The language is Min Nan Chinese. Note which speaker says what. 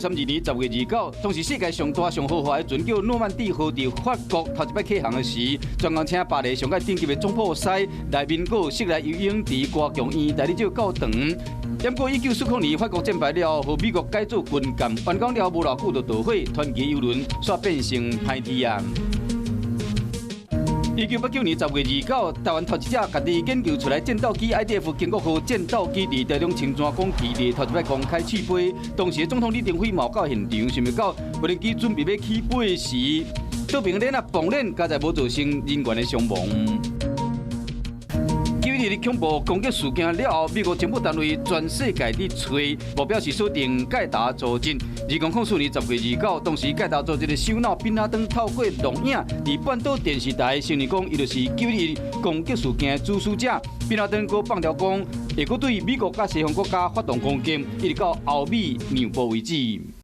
Speaker 1: 1932年10月29，當時世界上大上豪華的船叫諾曼底號，佇法國頭一擺啟航的時，專工請巴黎上蓋頂級的總鋪師來民國室內游泳池歌劇院代理這個教堂。不過1940年法國戰敗了後，予美國改做軍艦，完工了無偌久就墜毀，傳奇郵輪煞變成歹鐵啊！1989年10月29，台灣頭一隻家己研究出來戰鬥機 IDF 經國號戰鬥機佇台中清泉崗基地頭一擺公開試飛。當時總統李登輝嘛到現場，想袂到無人機準備欲起飛時，倒爿鏈仔爆鏈，佳哉無造成人員的傷亡。911恐怖攻擊事件了後，美國情報單位全世界佇揣，目標是鎖定蓋達組織。2004年10月29，當時蓋達組織的首腦賓拉登透過錄影，佇半島電視台承認講，伊就是911攻擊事件的主使者。賓拉登閣放調講，會閣對美國佮西方國家發動攻擊，一直到歐美讓步為止。